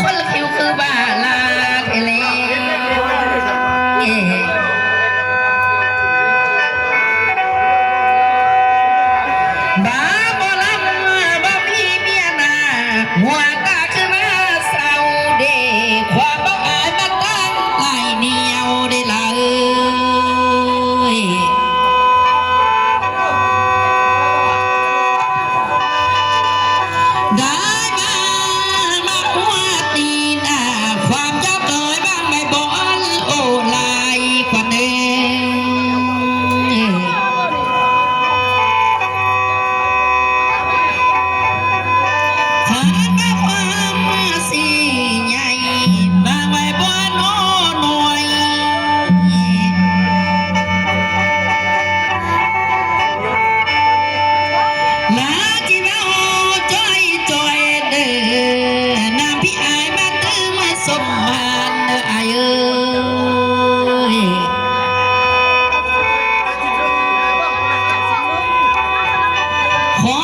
ຄົນລະຄິວຄືບາລາເທເລ ບາບໍ່ລຳບໍ່ມີເມຍນາ ຫົວຕາຄືມາເຊົາເດ ຄວາມເອົາອາຍມາຕັ້ງຫຼາຍໜຽວເດລາເອີຍ. ໄດ້ມາ ມາຮອດນີ້ນາ ຄວາມເຈົ້າເກີຍບາງໃບບອນໂອຫຼາຍຂວັນເອີຍ ຂາດມາຄວາມສີໃຫຍ່ບາງໃບບອນໂອໜ່ວຍ. ລາຈິເວົ້າຈ່ອຍໆເດີ ນາພີ່ອາຍມາຕື່ມສົມມານເດີອ້າຍເອີຍ ຂໍ